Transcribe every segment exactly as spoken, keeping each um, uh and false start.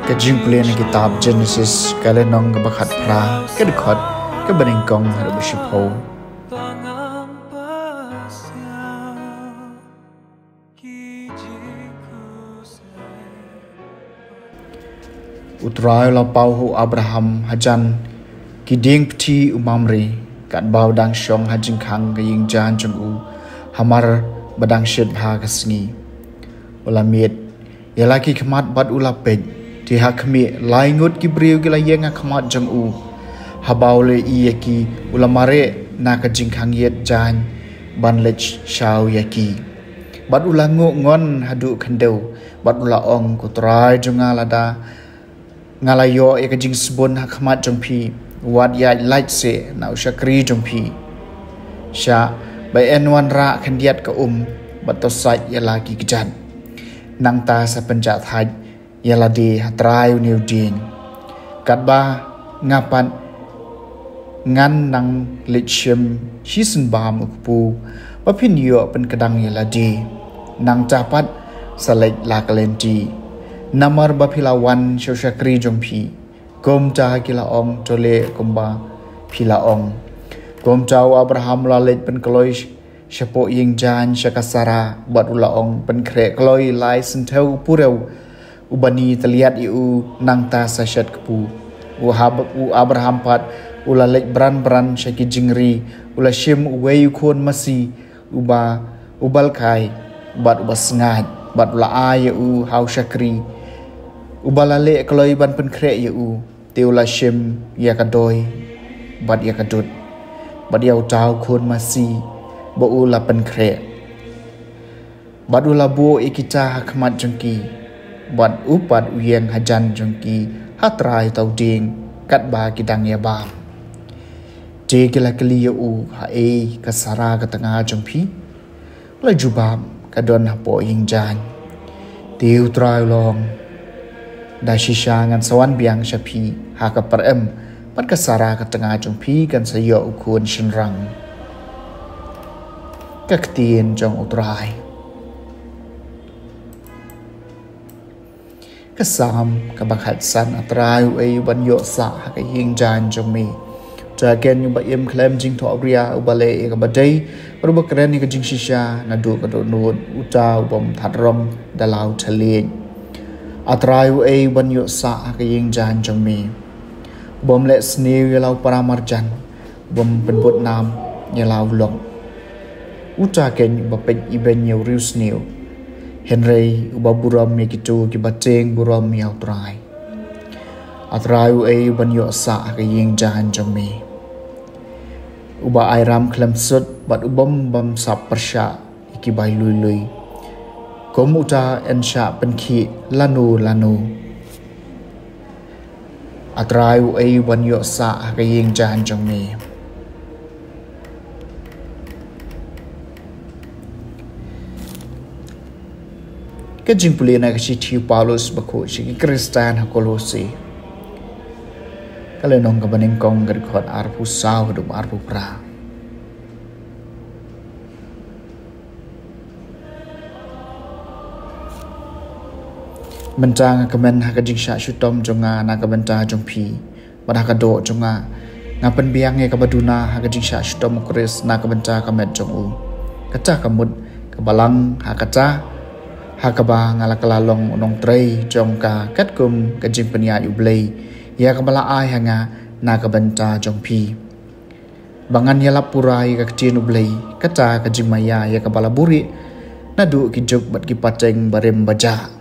Ka jingpule na kitab Genesis, ka lynnong kaba khatphra, ka dkhot kaba nyngkong haduh ba shiphew. U Trai u la paw ha u Abraham hajan ki dieng pthi u Mamre, katba u dang shong ha jingkhang ka ïing jaiñ jong u, hamar ba dang shit bha ka sngi. U la miet ïa la ki khmat bad u la peit, te ha khmih, lai ngut ki briew ki la ïeng ha khmat jong u. Haba u la ïohi ïa ki, u la mareh na ka jingkhang ïing jaiñ ban leit shaw ïa ki. Bad u la nguh ngon haduh khyndew, bad u la ong, Ko Trai jong nga, lada nga la ïoh ïa ka jingsbun ha khmat jong phi, wat ïaid lait seh na u shakri jong phi. Shah, ba yn wanrah khyndiat ka um, bad to sait ïa la ki kjat. Nangta sa pynjah thait ïa lade ha trai une u dieng. Katba nga pat ngan nang leit shim shisien bam u kpu, ba phin ïoh pynkdang ïa lade. Nangta pat sa leit la ka lynti, namar ba phi la wan sha u shakri jong phi. Kumta ki la ong, To leh kumba phi la ong. Kumta u Abraham u la leit pynkloi shapoh ïing jaiñ sha ka Sara, bad u la ong, Pynkhreh kloi lai sien thew u purew uba ni tylliat ïa u, nangta sa shet kpu. U Hab-, u Abraham pat u la leit bran bran sha ki jingri, u la shim uwei u khun masi uba, uba lkhai bad uba sngaid, bad u la ai ïa u ha u shakri uba la leh kloi ban pynkhreh ïa u. Te u la shim ïa ka doi bad ïa ka dud, bad ïa uta u khun masi ba u la pynkhreh. Bad u la buh ïa kita ha khmat jong ki, bad u pat u ïeng hajan jong ki ha trai uta u dieng, katba ki dang ïa bam. Te ki la kylli ïa u, Haei ka Sara ka tnga jong phi? U la jubab, Ka don hapoh ïing jaiñ. Te u Trai u la ong, Da shisha ngan sa wan biang sha phi ha ka pyrem, bad ka Sara ka tnga jong phi kan sa ïoh u khun shynrang. Ka ktien jong u Trai. Ka Salm kaba khatsan. A Trai, uei uban ïoh sah ha ka ïing jaiñ jong me? Uta keiñ uba im khlem jingthohbria, uba leh ïa kaba dei, bad uba kren ïa ka jingshisha naduh ka dohnud, uta u bym thad rong da la u thylliej. A Trai, uei uban ïoh sah ha ka ïing jaiñ jong me? U bym leh sniew ïa la u paramarjan, u bym pynbud nam ïa la u lok. Uta keiñ uba peit ibeiñ ïa u riewsniew, hynrei uba burom ïa kito kiba tieng burom ïa u Trai. A Trai, uei uban ïoh sah ha ka ïing jaiñ jong me? Uba ai ram khlem sut, bad u bym bamsap pyrshah ïa ki bai lui lui. Kum uta yn shah pynkhih lano lano. A Trai, uei uban ïoh sah ha ka ïing jaiñ jong me? Ka jingpule na ka shithi u Paulus bakhuid sha ki Khristan ha Kolose. Ka lynnong kaba nyngkong, ka dkhot arphew saw haduh arphew phra. Mynta nga kmen ha ka jingshah shitom jong nga na ka bynta jong phi, bad ha ka doh jong nga nga pynbiang ïa kaba duna ha ka jingshah shitom u Khrist na ka bynta ka met jong u. Kata ka mut ka balang ha kata, ha kaba nga la kylla long u nongtrei jong ka katkum ka jingpynïaid U Blei, ïa kaba la ai ha nga na ka bynta jong phi. Ba ngan ïalap pura ïa ka ktien U Blei, kata ka jingmaïa ïa kaba la buhrieh naduh ki juk bad ki pateng barim bajah,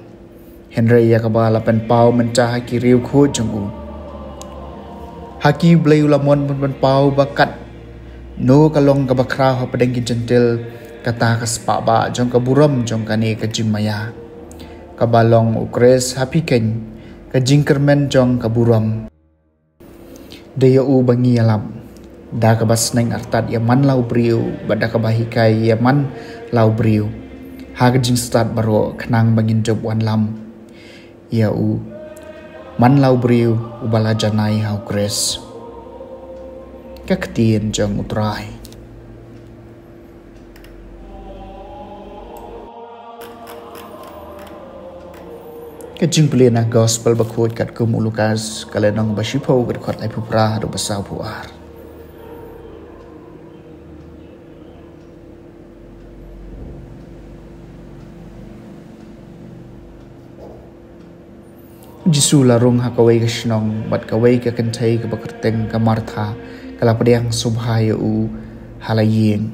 hynrei ïa kaba la pynpaw mynta ha ki riewkhuid jong u. Ha ki U Blei u la mon ban pynpaw ba katno ka long kaba khraw hapdeng ki Jentil, kata ka spah bah jong ka burom jong kane ka jingmaïa, kaba long u Khrist ha phi keiñ, ka jingkyrmen jong ka burom. Dei ïa u ba ngi ïalap, da kaba sneng artat ïa man la u briew, bad da kaba hikai ïa man la u briew, ha ka jingstad baroh, khnang ba ngin jop wanlam ïa u man la u briew uba la janai ha u Khrist. Ka ktien jong u Trai. Jingpule na Gospel Bakhuid katkum u Lukas, ka lynnong ba shiphew, ka dkhot laiphew phra haduh ba sawphew ar. Jisu la rung ha kawei ka shnong, bad kawei ka kynthei kaba kyrteng ka Martha ka la pdiang sngewbha ïa u ha la ïing.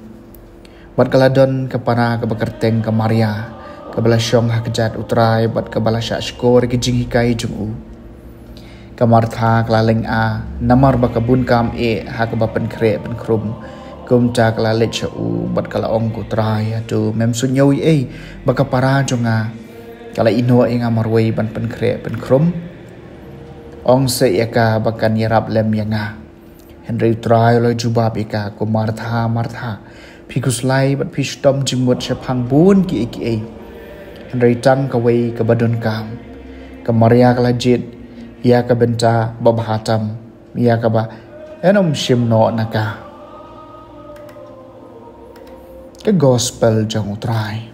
Bad ka la don ka para kaba kyrteng ka Maria, kaba la shong ha kjat U Trai bad kaba la shah shkor ïa ki jinghikai jong u. Ka Martha ka la lynga namar ba ka bun kam eh ha kaba pynkhreh pynkhrum. Kumta ka la leit sha u bad ka la ong, ko Trai, hato mem sngew ei ei ba ka para jong nga ka la ïehnoh ïa nga marwei ban pynkhreh pynkhrum? Ong seh ïa ka ba kan ïarap lem ïa nga. Hynrei U Trai u la jubab ïa ka, ko Martha, Martha, phi khuslai bad phi shitom jingmut shaphang bun kiei kiei. Hynrei tang kawei kaba donkam. Ka Maria ka la jied ïa ka bynta babha tam, ïa kaba ym shym noh na ka. Ka Gospel jong U Trai.